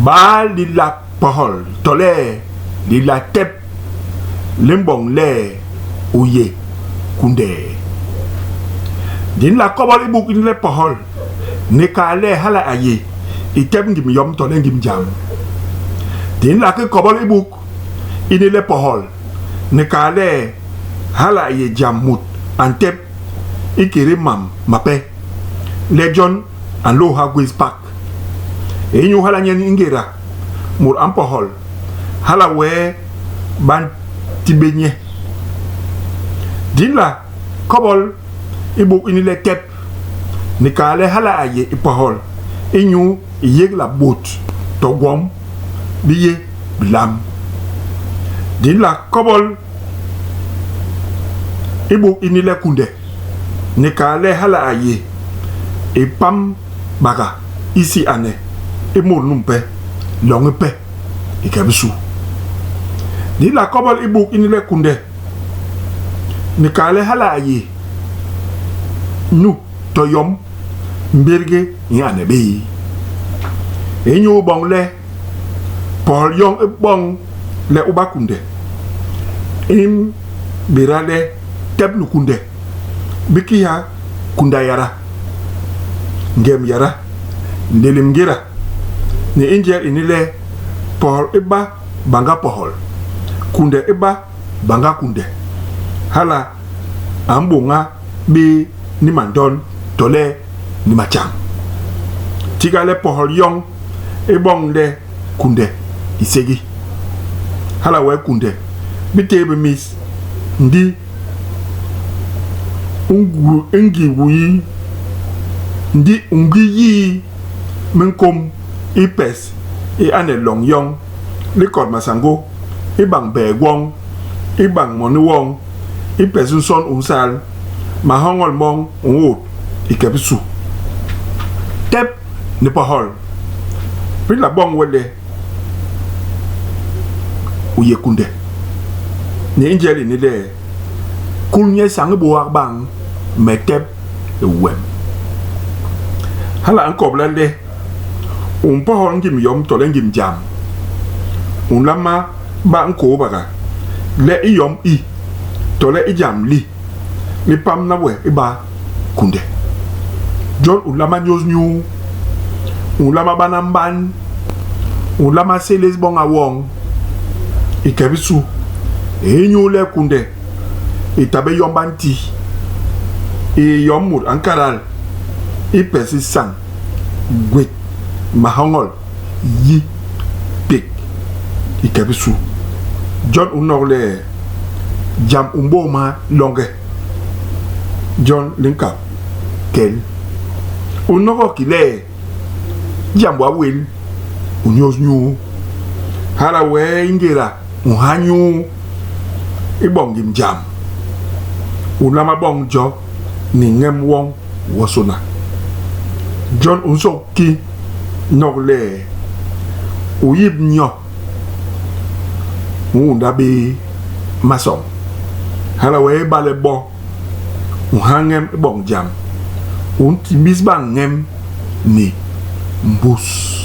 Baa li la pohol tole li la tep li mboñ le u yé kunde? Di nla kobol i buk ini le pohol ni kal le hala a yé i tep ngim yom tole ngim jam. Di nla ki kobol i buk ini le pohol ni kal le hala a yé jam mut a ntep ikédé mam mape, le jon a nlôôha gwés pak. Inyu hala nyen i ngéda mut a mpohol, hala wee ba nti bé nye. Di nla kobol i buk ini le tep ni kal le hala a yé i pohol inyu i yégla bôt to gwom bi yé bilam. Di nla kobol i buk ini le kunde ni kal le hala a yé i pam baga isi ane i mut numpe, loñ ipe i ke bisu. Di nla kobol i buk ini le kunde ni kal le hala a yé nu to yom mbérge i ane bé. Inyu boñ le pohol yoñ i boñ le u ba kunde, i mbéda le tep ni kunde bi kiha kunda yada, ngem yada, nlélém ngéda, ni i njel ini le pohol i ba bañga pohol, kunde i ba bañga kunde. Hala a mbôña bé ni mandon tole ni matjañ. Tiga le pohol yoñ i boñ le kunde i ségi. Hala wee kunde bitéé bi mis, ndi u ngi wii, ndi u ngi yii minkôm i pes i ane loñ yoñ, likot masangô, i bañ bee gwoñ, i bañ moni woñ, i pes nson u nsal, mahoñol moñ u ñôt i ke bisu. Tep ni pohol bi nla boñ we le u yé kunde. Ni i njel ini le, Kul nye sañ i bôak bañ, me tep i wem. Hala a nkobla le, u mpohol ngim yom tole ngim jam, u nlama ba nkôôbaga le i yom i, tole i jam li, li pamna we i ba kunde. Jon u nlama nyôs nyuu, u nlama bana mban, u nlama sélés boña woñ i ke bisu inyule kunde i ta bé yom ba nti, i yé yom mut a nkadal i pes i sañ, gwét, mahoñol, yi, pék i ke bisu. Jon u nok le jam u mboma longe jon li nkap kel. U nogok ki le jam w'a wél u nyôs nyuu. Hala wee i ngéda u nha nyuu i boñ ngim jam, u nlama boñ jo ni ñem woñ wonsôna. Jon u nsôk ki nok le u yip nyo, u unda bé masoñ. Hala wee ibale bo u nha ñem i boñ jam, u ntimbis bañ ñem ni mbus.